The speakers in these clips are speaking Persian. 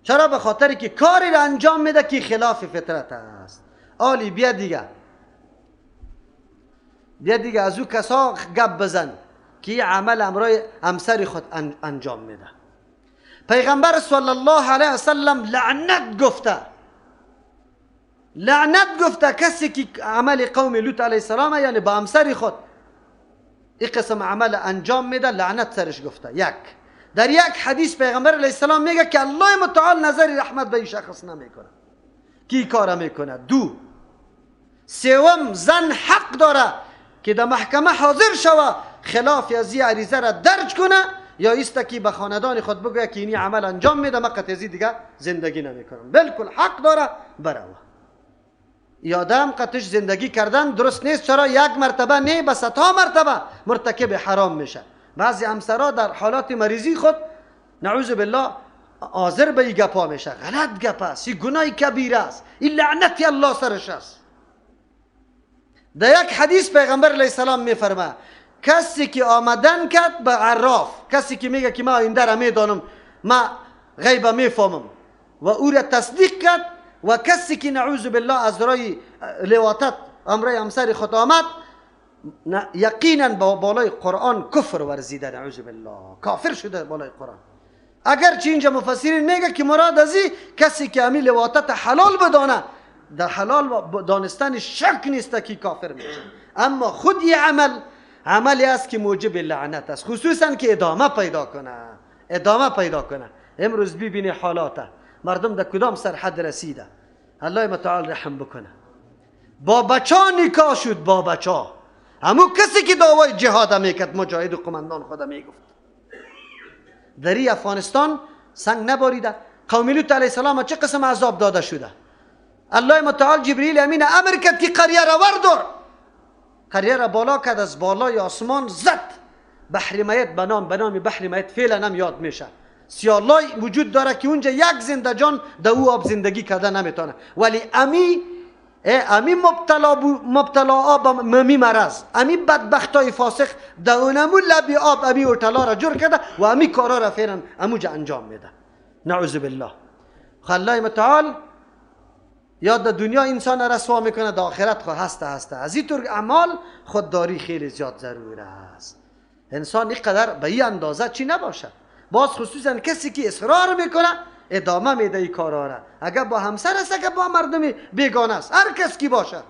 چرا؟ به خاطر که کاری را انجام میده که خلاف فطرت است. آلی بیا دیگه، بیا دیگه از او کسا گپ بزن که عمل امرای همسر خود انجام میده. پیغمبر صلی الله علیه وسلم لعنت گفته، لعنت گفته کسی که عمل قوم لوط علیه السلام، یعنی با همسر خود این قسم عمل انجام میده، لعنت سرش گفته. یک در یک حدیث پیغمبر علیه السلام میگه که الله متعال نظر رحمت به این شخص نمیکنه کی کار میکنه. دو، سوم، زن حق داره که در محکمه حاضر شوه، خلاف از این عریضه را درج کنه یا ایست که به خاندان خود بگوید که اینی عمل انجام میده، من قطعی دیگه زندگی نمیکنم. بالکل حق داره بروه. یادم قطعش زندگی کردن درست نیست. چرا؟ یک مرتبه نه، به صدها مرتبه مرتکب حرام میشه. بعضی همسرا در حالات مریضی خود نعوذ بالله حاضر به این گپا میشه. غلط گپ است، این گناه کبیره است، این لعنت الله سرش است. در یک حدیث پیغمبر علیه السلام میفرمه کسی که آمدن کرد به عراف، کسی که میگه که من آینده را میدانم، من غیب میفهمم، و او را تصدیق کرد، و کسی که نعوذ بالله از رای لواطت امرای همسر خود آمد، یقینا با بالای قرآن کفر ورزیده، نعوذ بالله کافر شده بالای قرآن. اگرچه اینجا مفسرین میگه که مراد از این کسی که امی لواطت حلال بدانه، در حلال دانستن شک نیست که کافر میشه، اما خود یه عمل عملی است که موجب لعنت است، خصوصا که ادامه پیدا کنه، ادامه پیدا کنه. امروز ببینی حالاته مردم در کدام سرحد رسیده. الله متعال رحم بکنه. با بچا نکاح شد، با بچا، همو کسی که دعوای جهاد میکرد، مجاهد و قمندان خود میگفت. در افغانستان سنگ نباریده، قوم لوط علیه السلام چه قسم عذاب داده شده. الله متعال جبرئیل امین امر کرد که قریه را وردار، قریه را بالا کرد، از بالای آسمان زد. بحر میت به نام بحر میت فعلا هم یاد میشه. سیالای وجود داره که اونجا یک زنده جان در او آب زندگی کرده نمیتونه، ولی امی مبتلا آب ممی مرض، امی بدبختای فاسق در اونمو لبی آب امی اوتلا را جور کرده و امی کارا را فعلا اموجا انجام میده، نعوذ بالله. الله متعال یا در دنیا انسان رسوا میکنه، در آخرت خو هسته هسته. از این طور اعمال خودداری خیلی زیاد ضرور است. انسان اینقدر به این اندازه چی نباشه. باز خصوصا کسی که اصرار میکنه ادامه میده این کارا را، اگر با همسر است، اگر با مردم بیگانه است، هر کس کی باشه،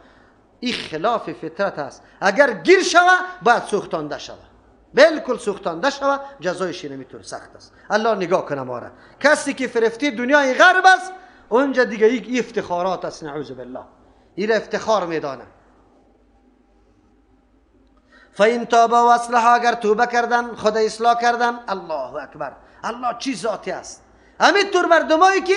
این خلاف فطرت است. اگر گیر شوه باید سوختانده شوه، بالکل سوختانده شوه، جزایش نمیتونه سخت است. الله نگاه کنه ما را. کسی که فرفتی دنیای غرب است، اونجا دیگه یک افتخارات است، نعوذ بالله، این افتخار میدانه. فإن تابا و اصلحا، اگر توبه کردن، خود اصلاح کردن، الله اکبر، الله چی ذاتی است. همین طور مردمایی که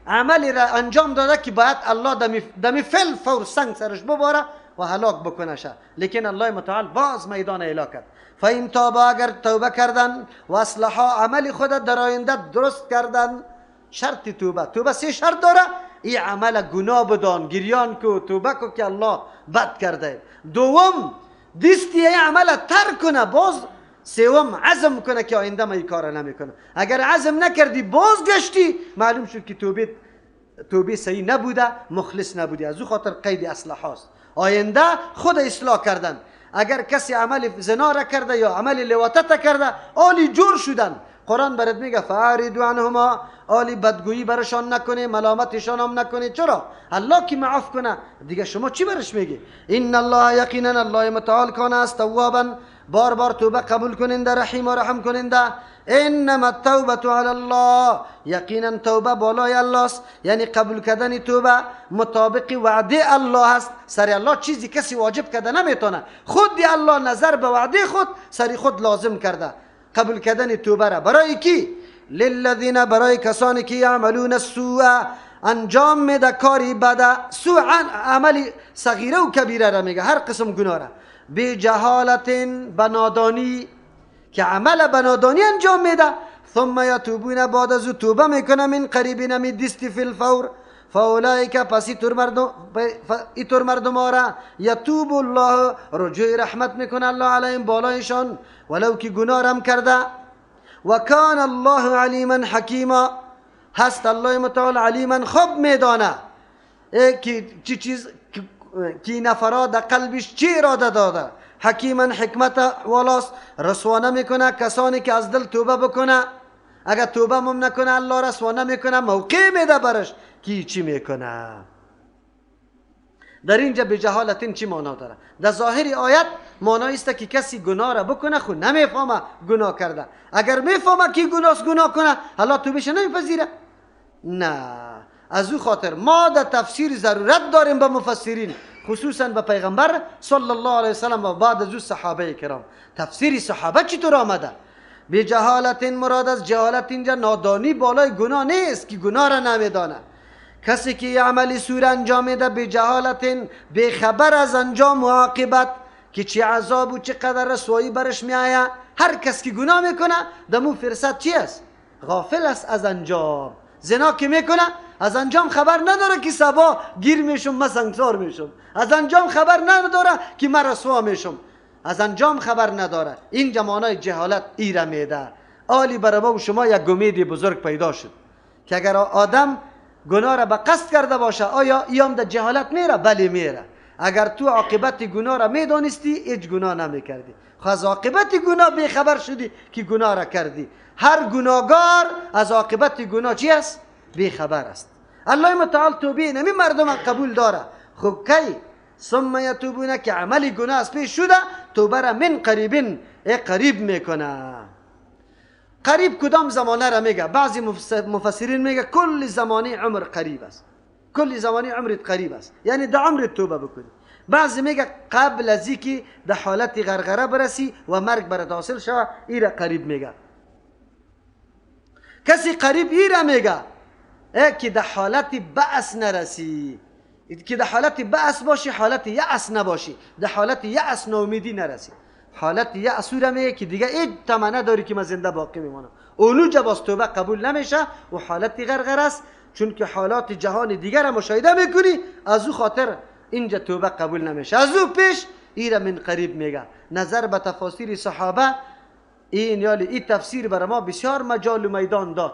عملی را انجام داده که باید الله دمی فل فور سنگ سرش بباره و هلاک بکنه، لیکن الله متعال باز میدان اعلا کرد. فإن تابا، اگر توبه کردن و اصلحا، عمل خود در آینده درست کردن. شرط توبه، توبه سه شرط داره. این عمل گناه بدان، گریان کو، توبه کو که الله بد کرده. دوم، دستی این عمل ترک کنه. باز سوم، عزم کنه که آینده ما این کار نمیکنه. اگر عزم نکردی باز گشتی، معلوم شد که توبه صحیح نبوده، مخلص نبودی. از او خاطر قید اصلاح هاست، آینده خود اصلاح کردن. اگر کسی عمل زنا را کرده یا عمل لواطت کرده، آلی جور شدن. قرآن برات میگه فاعرضوا عنهما، آلی بدگویی برشان نکنه، ملامتشان هم نکنه. چرا؟ الله که معاف کنه، دیگه شما چی برش میگی؟ ان الله یقینا الله متعال کان است توابا، بار بار توبه قبول کننده، رحیم و رحم کننده. انما التوبه علی الله، یقینا توبه بالای الله است، یعنی قبول کردن توبه مطابق وعده الله است. سر الله چیزی کسی واجب کرده نمیتونه، خود الله نظر به وعده خود سر خود لازم کرده قبول کردن توبه را. برای کی؟ للذین، برای کسانی که یعملون السوء، انجام میده کاری بده. سوء عمل صغیره و کبیره را میگه، هر قسم گناه را. بجهالت، بنادانی، که عمل بنادانی انجام میده. ثم یتوبون، بعد از توبه میکنه، من قریب، نمی دستی، فی الفور. فاولئک، پس ایتور مردم را یتوب الله، رجوع رحمت میکنه الله علیهم، بالایشان، ولو که گناه رم کرده. و کان الله علیما حکیما، هست الله متعال علیما خوب میدانه که چی چیز کی نفرا در قلبش چی اراده داده. حکیما حکمت والاست، رسوا نمیکنه کسانی که از دل توبه بکنه. اگر توبه مم نکنه الله رسوا نمیکنه، موقع میده برش کی چی میکنه. در اینجا به جهالت چی معنا داره؟ در ظاهر آیت معنی است که کسی گناه را بکنه خو نمیفهمه گناه کرده. اگر میفهمه که گناه گناه کنه الله توبهش نمیپذیره. نه، از او خاطر ما در تفسیر ضرورت داریم به مفسرین، خصوصا به پیغمبر صلی الله علیه وسلم و بعد از او صحابه کرام. تفسیر صحابه چطور آمده؟ به جهالت مراد از جهالت اینجا نادانی بالای گناه نیست که گناه را نمیدانه. کسی که عمل سور انجام میده به جهالت، به خبر از انجام و عاقبت که چه عذاب و چه قدر رسوایی برش میآید. هر کس که گناه میکنه دمو فرصت چی است؟ غافل است از انجام. زنا که میکنه از انجام خبر نداره که صبا گیر میشم، من سنگسار میشم. از انجام خبر نداره که من رسوا میشم. از انجام خبر نداره. این معنای جهالت ایره میده. آلی برای ما و شما یک امید بزرگ پیدا شد که اگر آدم گناه را به قصد کرده باشه آیا ایام در جهالت میره؟ بله میره. اگر تو عاقبت گناه را میدانستی هیچ گناه نمیکردی. خب از عاقبت گناه بیخبر شدی که گناه را کردی. هر گناهگار از عاقبت گناه چی است؟ بیخبر است. الله متعال توبه نمی مردم قبول داره. خب کی ثم یتوبون که عمل گناه از پیش شده توبه را من قریبین قریب میکنه. قریب کدام زمانه را میگه؟ بعضی مفسرین میگه کل زمانه عمر قریب است، کل زمانه عمرت قریب است، یعنی در عمرت توبه بکنی. بعضی میگه قبل از اینکه در حالت غرغره برسی و مرگ برات حاصل شوه ای را قریب میگه. کسی قریب ای را میگه که در حالت بأس نرسی، که در حالت بأس باشی، حالت یأس نباشی، در حالت یأس ناامیدی نرسی. حالت یأس را میگه که دیگه هیچ طمع نداری که من زنده باقی میمانم، اونجا باز توبه قبول نمیشه و حالت غرغره است، چون که حالات جهان دیگر را مشاهده میکنی، از او خاطر اینجا توبه قبول نمیشه. از او پیش ایره من قریب میگه. نظر به تفاسیر صحابه این یالی این تفسیر برای ما بسیار مجال و میدان داد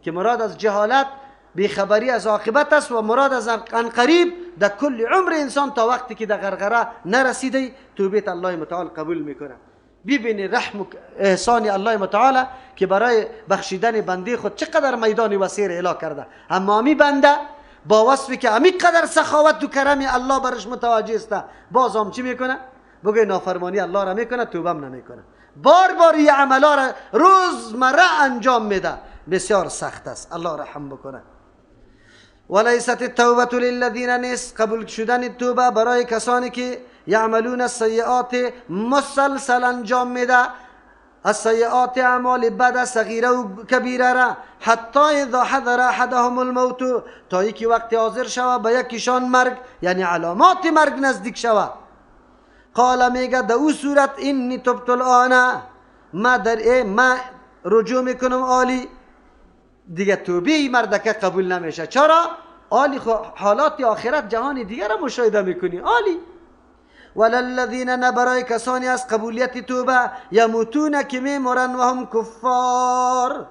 که مراد از جهالت بیخبری از عاقبت است و مراد از عنقریب در کل عمر انسان تا وقتی که در غرغره نرسیده توبه الله متعال قبول میکنه. ببینی رحم و احسان الله متعال که برای بخشیدن بنده خود چقدر میدان وسیع اعلا کرده. اما امی بنده با وصفی که امی قدر سخاوت و کرم الله برش متوجه است باز هم چی میکنه؟ بگه نافرمانی الله را میکنه، توبه هم نمیکنه. بار بار یه عملا را روزمره انجام میده. بسیار سخت است. الله رحم بکنه. ولیست التوبة للذین نیست قبول شدن توبه برای کسانی که یعملون السیئات مسلسل انجام میده، السیئات اعمال بد صغیره و کبیره را، حتی اذا حضر احدهم الموت، تا یکی وقت حاضر شوه به یکیشان مرگ، یعنی علامات مرگ نزدیک شوه. قال میگه در او صورت انی تبت الان، ما در ای ما رجوع میکنم آلی. دیگه توبه ای مردکه قبول نمیشه. چرا؟ آلی حالات آخرت جهان دیگه را مشاهده میکنی. آلی وللذین نه برای کسانی از قبولیت توبه یموتون که میمرن و هم کفار.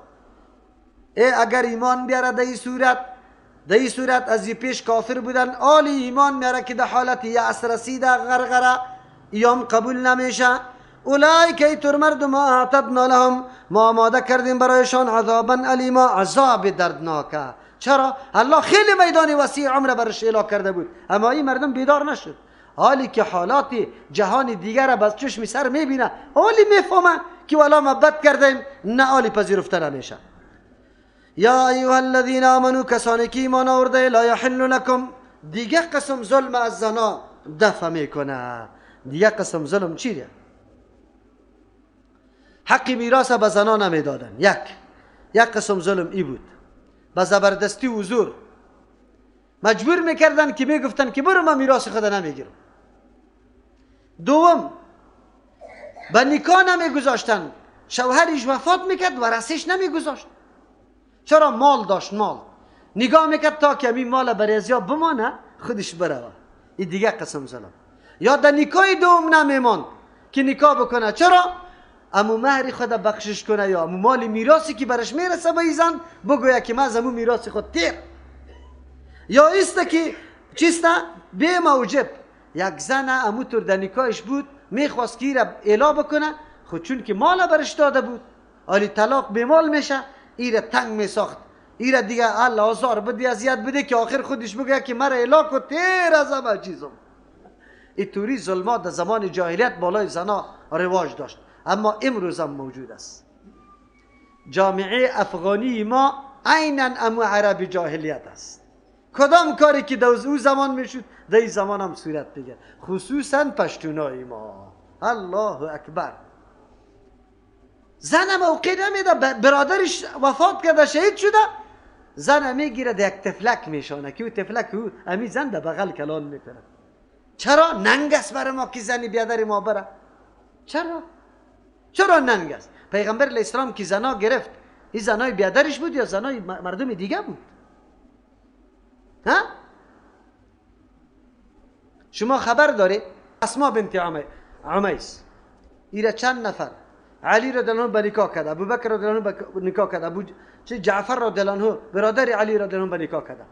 ای اگر ایمان بیاره در این صورت، در این صورت از پیش کافر بودن، آلی ایمان میاره که در حالت یأس رسیده غرغره ایام قبول نمیشه. اولئک ایتر مردم اعتدنا لهم، ما آماده کردیم برایشان عذابا الیما، عذاب دردناکه. چرا؟ الله خیلی میدان وسیع عمر برش اعلا کرده بود اما این مردم بیدار نشد. حالی که حالات جهان دیگر را باز چشم سر میبینه، حالی میفهمه که والا ما بد کردیم، نه حالی پذیرفته نمیشه. یا ایها الذین آمنو، کسانی که ایمان آورده، لا یحل لکم، دیگه قسم ظلم از زنا دفع میکنه. دیگه قسم ظلم چیه؟ حق میراث به زنا نمیدادن. یک قسم ظلم ای بود، به زبردستی و زور مجبور میکردن که میگفتن که برو من میراث خود نمیگیرم. دوم، به نکاح نمیگذاشتن، شوهرش وفات میکرد ورثش نمیگذاشت. چرا؟ مال داشت، مال نگاه میکرد تا که این مال برای ازیا بمانه خودش بروه. این دیگه قسم ظلم. یا در نکاح دوم نمیماند که نکاح بکنه. چرا؟ امو مهر خود بخشش کنه یا امو مال میراثی که برش میرسه به زن بگویا که من از امو میراث خود تیر. یا ایست که چیست به موجب یک زن امو تر در نکاحش بود میخواست که را اعلا بکنه، خود چون که مال برش داده بود آلی طلاق به مال میشه، ایره تنگ میساخت، ایره دیگه الله آزار بده اذیت بده که آخر خودش بگه که مرا اعلا کن تیر از همه چیزم. اینطوری ظلمات در زمان جاهلیت بالای زنا رواج داشت، اما امروز هم موجود است. جامعه افغانی ما عینا امو عرب جاهلیت است. کدام کاری که در او زمان میشد در این زمان هم صورت بگیره، خصوصا پشتونای ما. الله اکبر. زن موقع نمیده، برادرش وفات کرده شهید شده، زن میگیره در یک تفلک میشانه که او تفلک او امی زن در بغل کلان میکنه. چرا ننگ است برای ما که زنی بیادر ما بره؟ چرا؟ چرا ننگ است؟ پیغمبر علیه السلام که زنا گرفت، این زنای بیادرش بود یا زنای مردم دیگه بود؟ ها؟ شما خبر داری؟ اسما بنت عمیس ایره چند نفر علی رضی الله عنه به نکاح کرد، ابوبکر رضی الله عنه به نکاح کرد، ابو جعفر رضی الله عنه برادر علی رضی الله عنه به نکاح کرد.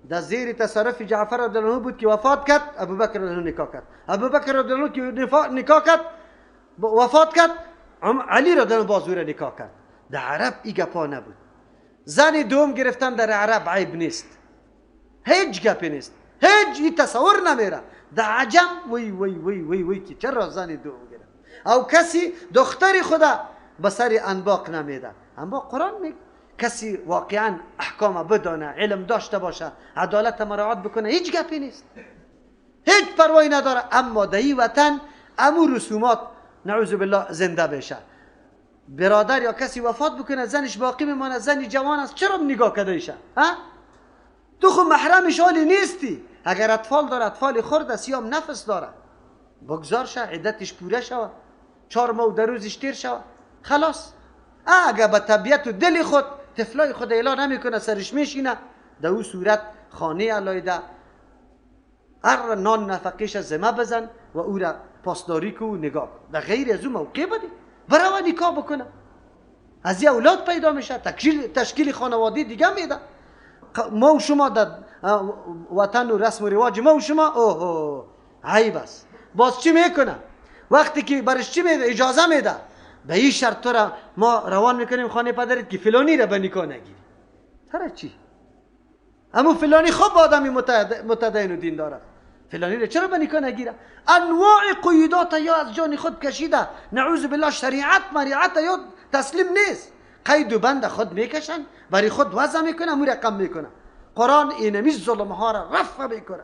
در زیر تصرف جعفر رضی الله عنه بود که وفات کرد، ابوبکر رضی الله عنه نکاح کرد. ابوبکر رضی الله عنه که نکاح کرد وفات کرد، علی رضی الله عنه باز او را نکاح کرد. در عرب ای گپا نبود. زن دوم گرفتن در عرب عیب نیست، هیچ گپی نیست، هیچ ای تصور نمیره. در عجم وی وی وی وی وی که چرا زن دوم گرفت؟ او کسی دختر خدا به سر انباق نمیده. اما قرآن میگه کسی واقعا احکام بدانه، علم داشته باشه، عدالت مراعات بکنه، هیچ گپی نیست، هیچ پروایی نداره. اما در این وطن امو رسومات نعوذ بالله زنده بشه. برادر یا کسی وفات بکنه زنش باقی میمانه، زنی جوان است، چرا نگاه کرده ایشه؟ ها؟ تو خو محرمش حالی نیستی. اگر اطفال داره، اطفال خرد است یا نفس داره، بگذار شه عدتش پوره شوه، 4 ماه و در روزش تیر شوه، خلاص. اگر به طبیعت و دل خود طفلای خود اعلان نمیکنه، سرش میشینه، در او صورت خانه علایده هر نان نفقیش ذمه بزن و او را پاسداری کو و نگاه کن. در غیر از او موقع بده برای نکاح بکنه، از یه اولاد پیدا میشه، تشکیل خانواده دیگه میده. ما و شما در وطن و رسم و رواج ما و شما اوه عیب است. باز چی میکنه؟ وقتی که برش چی میده؟ اجازه میده به این شرط تو را ما روان میکنیم خانه پدرت که فلانی را به نکاح نگیری. تره چی؟ اما فلانی خوب آدمی متدین و دین داره، فلانی را چرا به نکاح نگیره؟ انواع قیودات یا از جان خود کشیده، نعوذ بالله شریعت مریعت یا تسلیم نیست، قید و بند خود میکشن، برای خود وضع میکنه، امو رقم میکنه. قرآن اینمی ظلم ها را رفع میکنه.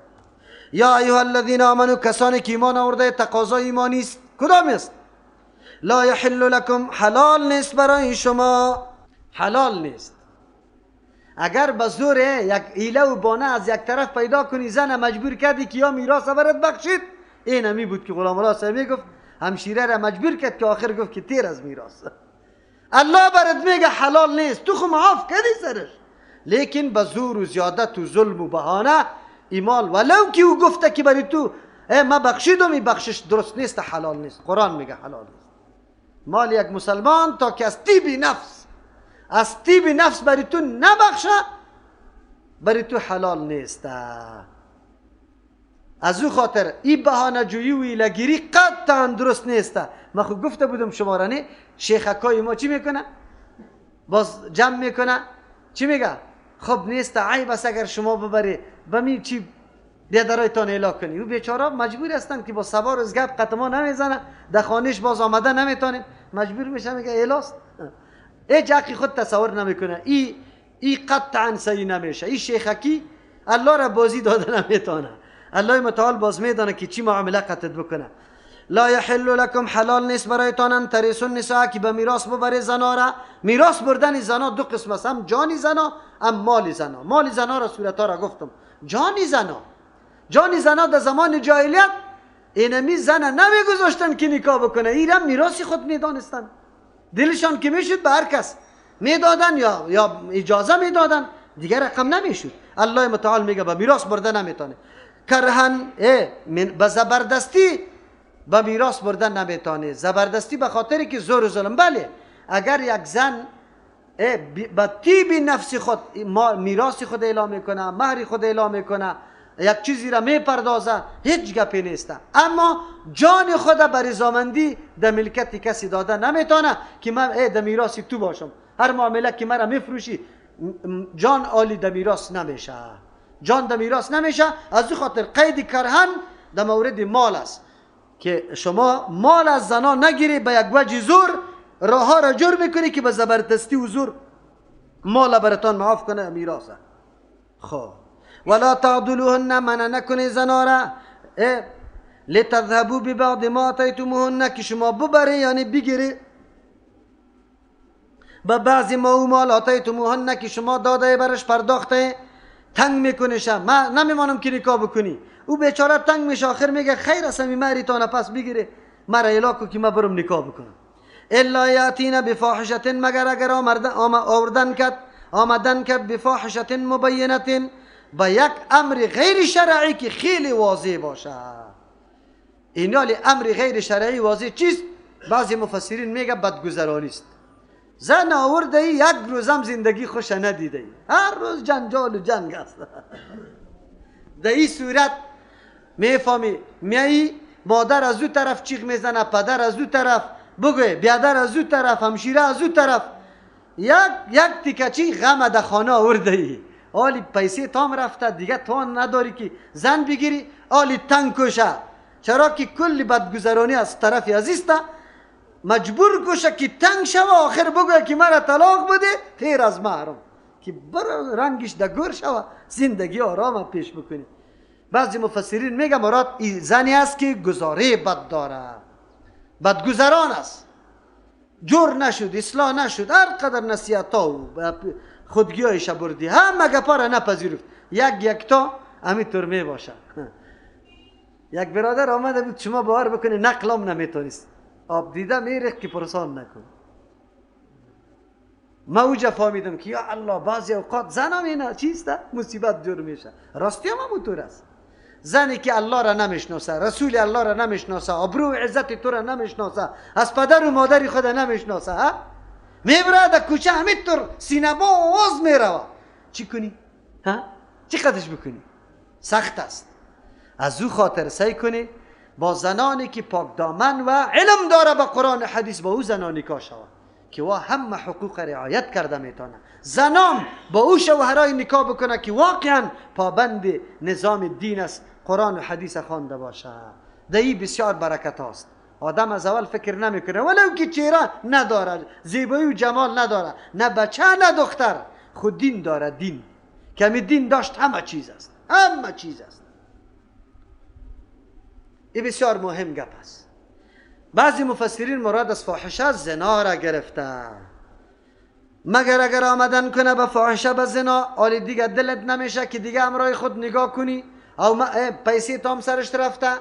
یا ایها الذین آمنو، کسانی که ایمان آورده، تقاضای ایمانی است. کدام است؟ لا یحل لکم، حلال نیست برای شما، حلال نیست. اگر به زور یک ایله و بانه از یک طرف پیدا کنی، زن مجبور کردی که یا میراث برات بخشید، این همی بود که غلام الله صاحب میگفت همشیره را مجبور کرد که آخر گفت که تیر از میراث. الله برات میگه حلال نیست، تو خو معاف کردی سرش، لیکن به زور و زیادت و ظلم و بهانه ایمال ولو که او گفته که برای تو ما بخشیدم، این بخشش درست نیست، حلال نیست. قرآن میگه حلال نیست. مال یک مسلمان تا که از طیب نفس، از طیب نفس برای تو نبخشه، برای تو حلال نیست. از او خاطر این بهانه جویی و ایله‌گیری قطعا درست نیست. من خو گفته بودم شما را نه، شیخکای ما چی میکنه؟ باز جمع میکنه، چی میگه؟ خب نیست، عیب است اگر شما ببری به می چی بیادرایتان اعلا کنی. او بیچاره مجبور هستند که با سوار از گپ قطما نمیزنه، در خانهش باز آمده نمیتونه، مجبور میشه میگه اعلاست. هیچ حقی خود تصور نمیکنه. ای قطعا صحیح نمیشه. ای شیخکی الله را بازی داده نمیتونه. الله متعال باز میدانه که چی معامله قطعت بکنه. لا یحل لکم، حلال نیست برایتان ان ترثوا النساء، که به میراث ببری زنا را. میراث بردن زنا دو قسم است، هم جان زنا هم مال زنا. مال زنا را صورتها را گفتم. جان زنا، جان زنا در زمان جاهلیت اینمی زن نمیگذاشتن که نکاح بکنه، ایرم میراث خود میدانستن، دلشان که میشد به هر کس میدادن یا اجازه میدادن، دیگر رقم نمیشد. الله متعال میگه به میراث برده نمیتونه. کرهن به زبردستی به میراث بردن نمیتونه، زبردستی به خاطر که زور و ظلم. بله اگر یک زن به طیب نفس خود میراث خود اعلام میکنه، مهر خود اعلام میکنه، یک چیزی را میپردازه، هیچ گپی نیست، اما جان خود به رضامندی در ملکت کسی داده نمیتونه که من در میراث تو باشم. هر معامله که مرا میفروشی جان عالی در میراث نمیشه، جان در میراث نمیشه. از او خاطر قید کرهن در مورد مال است که شما مال از زنا نگیری، به یک وجه زور راه را جور میکنی که به زبردستی و زور مال براتان معاف کنه میراثه. خب ولا تعضلوهن، منع نکنی زنا را، لتذهبوا ببعض ما آتیتموهن، که شما ببری یعنی بگیری به بعضی ما و مال آتیتموهن که شما داده برش پرداخته. تنگ میکنیشه، من نمیمانم که نکاح بکنی، او بیچاره تنگ میشه، آخر میگه خیر است می مری تا پس بگیره مرا الاکو که من برم نکاح بکنم. الا یاتین بفاحشه، مگر اگر آمدن کرد بفاحشه مبینه، با یک امر غیر شرعی که خیلی واضح باشه. این امر غیر شرعی واضح چیست؟ بعضی مفسرین میگه بدگذرانی است. زن آورده ای یک روزم زندگی خوش ندیده ای، هر روز جنجال و جنگ است. در این صورت میفهمی میایی مادر از او طرف چیغ میزنه، پدر از او طرف، بگوی بیادر از او طرف، همشیره از او طرف، یک تیکچی غم در خانه آورده ای. آلی پیسه تام رفته دیگه توان نداری که زن بگیری، آلی تنگ کشه، چرا که کل بدگذرانی از طرف عزیزته مجبور کشه که تنگ شوه، آخر بگوی که مرا طلاق بده تیر از محرم که برو رنگش در گور شوه، زندگی آرام پیش بکنی. بعضی مفسرین میگه مراد این زنی است که گزاره بد داره، بدگذران است، جور نشد، اصلاح نشد، هر قدر نصیحت ها و خودگیایش بردی همه گپا را نپذیرفت، یک یک تا همینطور می باشه. یک برادر آمده بود شما باور بکنی نقلام نمیتونست، آب دیده میریخت که پرسان نکن. ما اوجا فهمیدم که یا الله بعضی اوقات زن هم اینا چیست مصیبت جور میشه. راستی هم همونطور است. زنی که الله را نمیشناسه، رسول الله را نمیشناسه، آبرو و عزت تو را نمیشناسه، از پدر و مادر خود نمیشناسه، ها میبره در کوچه همینطور سینه باز میروه. چی کنی؟ ها؟ چی قدش بکنی؟ سخت است. از او خاطر سعی کنی با زنانی که پاک دامن و علم داره به قرآن و حدیث با او زنان نکاح شود که وا همه حقوق رعایت کرده میتونه. زنام با او شوهرای نکاح بکنه که واقعا پابند نظام دین است، قرآن و حدیث خوانده باشه. در این بسیار برکت هاست. آدم از اول فکر نمیکنه ولو که چهره نداره، زیبایی و جمال نداره، نه بچه نه دختر، خود دین داره. دین کمی دین داشت همه چیز است، همه چیز است. این بسیار مهم گپ است. بعضی مفسرین مراد از فاحشه زنا را گرفته، مگر اگر آمدن کنه به فاحشه به زنا، آلی دیگه دلت نمیشه که دیگه امرای خود نگاه کنی، او پیسه تام سرش رفته،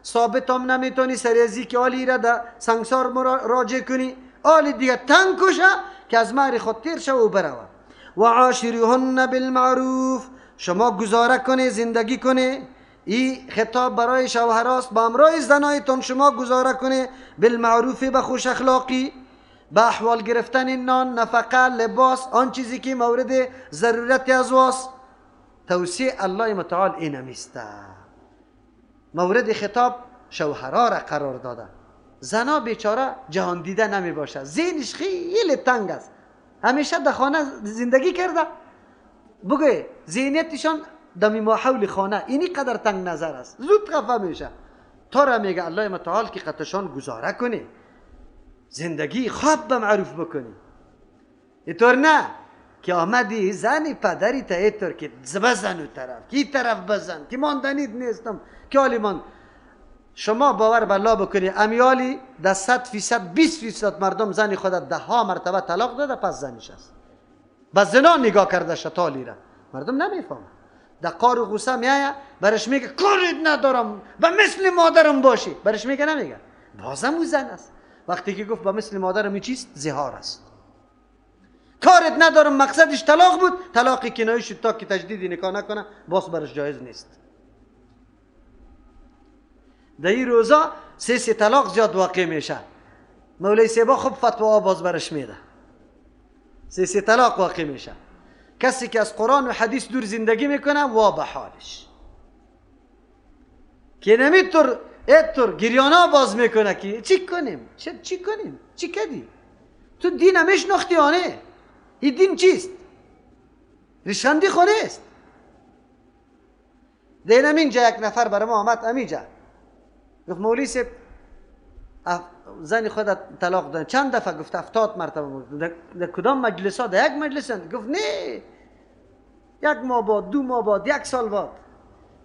ثابت هم نمیتونی سریزی که آلی را در سنگسار مراجع کنی، آلی دیگه تنگ کشه که از مهر خود تیر شه و بروه. و عاشرهن بالمعروف، شما گزاره کنی، زندگی کنی. این خطاب برای شوهراست، با امرای زنایتون شما گزاره کنی بالمعروف، به خوش اخلاقی، به احوال گرفتن نان، نفقه، لباس، آن چیزی که مورد ضرورت از واست. توصیه الله متعال اینمیسته. مورد خطاب شوهرا را قرار داده. زنا بیچاره جهان دیده نمی باشه، ذهنش خیلی تنگ است، همیشه در خانه زندگی کرده، بگوی ذهنیتشان دمی ماحول خانه اینی قدر تنگ نظر است، زود خفه میشه. تا را میگه الله متعال که قطشان گزاره کنی، زندگی خواب به معروف بکنی. اینطور نه که آمدی زنی پدری تا اینطور که بزن و طرف کی طرف بزن که ماندنید نیستم که حالی ماند. شما باور به الله بکنی امیالی در 100% 20% مردم زنی خود ده ها مرتبه طلاق داده پس زنیش است، به زنا نگاه کرده شتالی را مردم نمیفهمه. در قار و غصه میایه برش میگه کارت ندارم به مثل مادرم باشی، برش میگه نمیگه بازم او زن است. وقتی که گفت به مثل مادرم این چیست؟ زهار است. کارت ندارم مقصدش طلاق بود، طلاقی کنایه شد تا که تجدید نکاح نکنه باز برش جایز نیست. در این روزا سه طلاق زیاد واقع میشه. مولوی صاحب خوب فتوا باز برش میده. سه طلاق واقع میشه. کسی که از قرآن و حدیث دور زندگی میکنه وا به حالش که نمیتور اتور گریانا باز میکنه که چی کنیم، چی کنیم، چی کردی تو؟ دین میشناختی آنه؟ این دین چیست؟ ریشخندی خونه است. دینم اینجا یک نفر برای ما آمد امیجا گفت مولوی صاحب زن خود طلاق دادن چند دفعه؟ گفت 70 مرتبه. در کدام مجلس ها؟ در یک مجلس. گفت نه، یک ماه بعد، 2 ماه بعد، 1 سال بعد.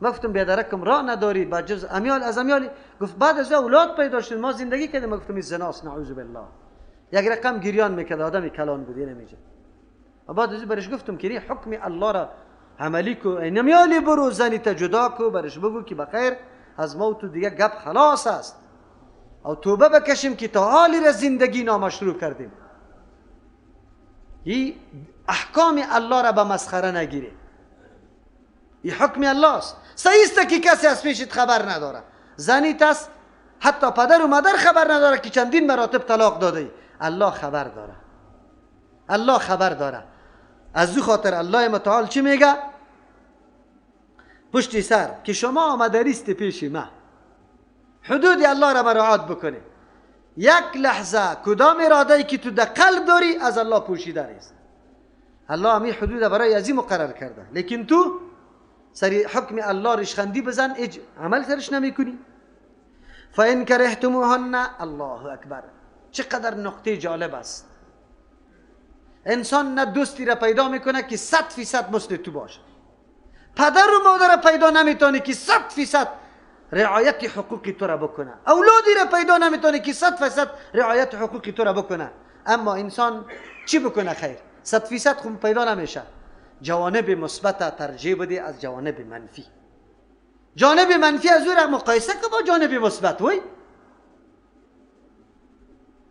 گفتم بیادرکم راه نداری بعد جز امیال از امیالی. گفت بعد از اولاد پیدا شد ما زندگی کردیم. گفتم این زناست، نعوذ بالله. یک رقم گریان میکرد، آدم کلان بود نمیجه. و بعد از برش گفتم که حکم الله را عملی کو، نمیالی برو زنی تا جدا کو، برش بگو که بخیر از موت دیگه گپ خلاص است، او توبه بکشیم که تا حالی را زندگی نامشروع کردیم. این احکام الله را به مسخره نگیره، این حکم الله است. صحیح است که کسی از پیشت خبر نداره، زنیت است، حتی پدر و مادر خبر نداره که چندین مراتب طلاق داده ای. الله خبر داره، الله خبر داره. از او خاطر الله متعال چی میگه؟ پشتی سر که شما آمده پیش ما، حدود الله را مراعات بکنی. یک لحظه کدام اراده ای که تو در قلب داری از الله پوشیده نیست. الله همی حدود برای ازی مقرر کرده، لیکن تو سری حکم الله ریشخندی بزن، عمل سرش نمی کنی. فإن کرهتموهن، الله اکبر، چقدر نقطه جالب است. انسان نه دوستی را پیدا میکنه که 100% مثل تو باشه، پدر و مادر را پیدا نمیتونه که 100% رعایت حقوق تو را بکنه، اولادی را پیدا نمیتونه که 100% رعایت حقوق تو را بکنه. اما انسان چی بکنه؟ خیر 100% خوب پیدا نمیشه. جوانب مثبت ترجیح بده از جوانب منفی. جانب منفی از او را مقایسه که با جانب مثبت. وای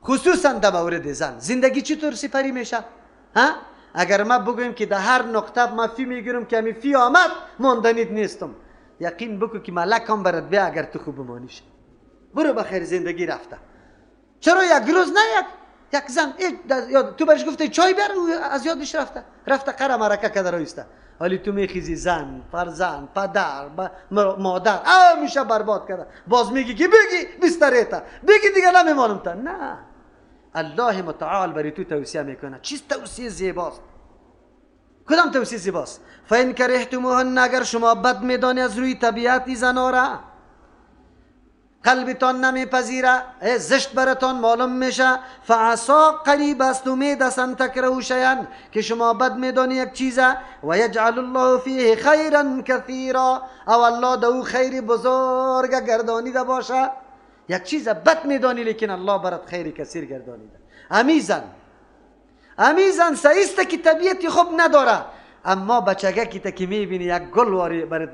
خصوصا در مورد زن زندگی چطور سپری میشه؟ ها؟ اگر ما بگویم که در هر نقطه ما فی میگیرم که همی فی آمد ماندنیت نیستم، یقین بکو که ملک هم برات بیا اگر تو خوب بمانیش. برو بخیر زندگی رفته. چرا یک روز نه یک زن تو برش گفته چای بیار، از یادش رفته، رفته قره مرکه کده رایسته. ولی تو میخیزی زن، فرزند، پدر، مادر میشه برباد کرده. باز میگی که بگی بستریتا، بگی دیگه نمیمانم تا. نه، الله متعال برای تو توصیه میکنه. چیز توصیه زیباست؟ کدام توصیه زیباست؟ فإن کرهتموهن، اگر شما بد میدانی از روی طبیعت زنا را، قلبتان نمیپذیره، زشت براتان معلوم میشه، فعصا قریب است امید است ان تکرهوا شیئا، که شما بد میدانی یک چیزه، و یجعل الله فیه خیرا کثیرا، او الله دو خیر بزرگ گردانیده باشه. یک چیز بد میدانی لیکن الله برات خیر کثیر گردانیده. امیزن صحیح است که طبیعت خوب نداره، اما بچگه که که میبینی یک گل واری برات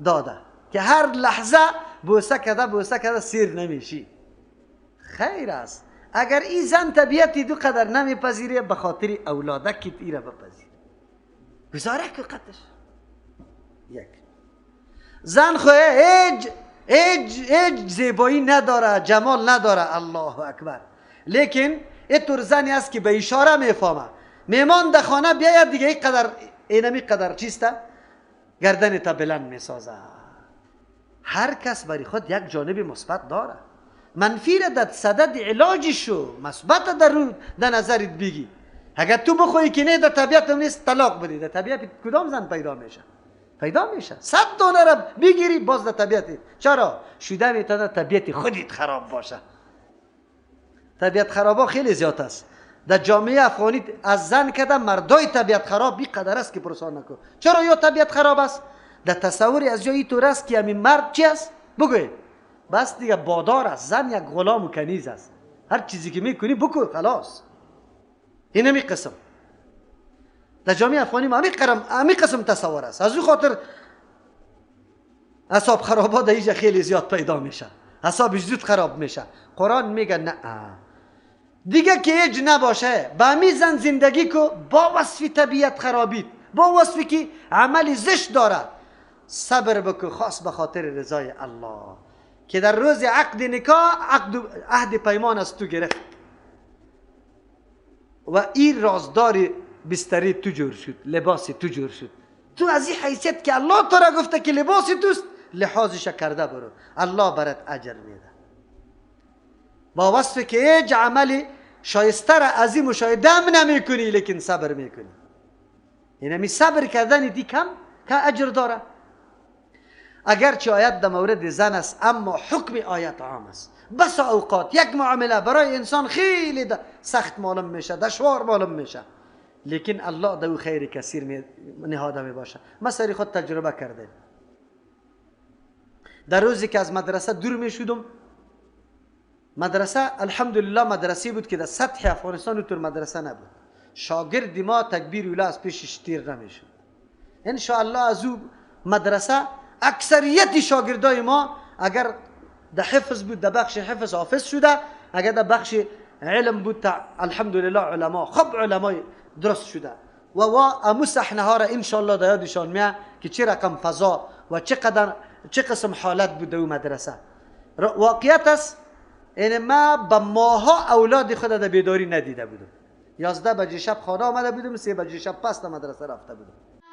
داده که هر لحظه بوسه کده بوسه کده سیر نمیشی، خیر است. اگر این زن طبیعتی دو قدر نمیپذیره، به خاطر اولادکت ای را بپذیر، گزاره که قدش. یک زن خو هیچ زیبایی نداره، جمال نداره، الله اکبر، لیکن اینطور زنی است که به اشاره میفهمه. میمان در خانه بیاید دیگه این قدر اینمی قدر چیسته گردن تا بلند میسازه. هر کس برای خود یک جانب مثبت داره، منفی را در صدد علاجشو مثبت در نظرت بگی. اگر تو بخوای که نه در طبیعت نیست، طلاق بدی، در طبیعت کدام زن پیدا میشه؟ پیدا میشه 100 دانه را بگیری باز در طبیعت. چرا؟ شده میتونه طبیعت خودت خراب باشه. طبیعت خرابا خیلی زیاد است در جامعه افغانی. از زن کده مردای طبیعت خراب بی قدر است که پرسان نکن. چرا یا طبیعت خراب است؟ در تصور از جایی طور است که همین مرد چی است؟ بگوی بس دیگه بادار است، زن یک غلام و کنیز است، هر چیزی که میکنی بکن خلاص. این همی قسم در جامعه افغانی ما همی قسم تصور است. از او خاطر اعصاب خرابا در اینجا خیلی زیاد پیدا میشه، اعصابش زود خراب میشه. قرآن میگه نه دیگه که هیچ نباشه، با همی زن زندگی کو با وصف طبیعت خرابید، با وصفی که عمل زشت داره، صبر بکو خاص به خاطر رضای الله. که در روز عقد نکاح عقد عهد پیمان از تو گرفت و این رازدار بستری تو جور شد، لباس تو جور شد، تو از این حیثیت که الله تو را گفته که لباس توست لحاظش کرده برو، الله برات اجر میده. با وصف که هیچ عملی شایسته را از این مشاهده هم نمی کنی، لیکن صبر میکنی. یعنی صبر کردن دی کم که اجر داره. اگرچه آیت در مورد زن است، اما حکم آیت عام است. بس اوقات یک معامله برای انسان خیلی سخت معلوم میشه، دشوار معلوم میشه، لیکن الله دو خیر کثیر نهاده می باشه. ما سری خود تجربه کرده. در روزی که از مدرسه دور می شدم، مدرسه الحمدلله مدرسه بود که در سطح افغانستان طور مدرسه نبود. شاگرد ما تکبیر اولا از پیشش تیر نمیشد. انشاءالله از او مدرسه اکثریت شاگردای ما اگر در حفظ بود در بخش حفظ حافظ شده، اگر در بخش علم بود الحمدلله علما خب علمای درست شده. و امو صحنه ها را انشاءالله در یادشان میاد که چه رقم فضا و چه چه قسم حالت بود در مدرسه. واقعیت است این ما به ماها اولاد خود در بیداری ندیده بودم. 11 بجه شب خانه آمده بودم، 3 بجه شب پس در مدرسه رفته بودم.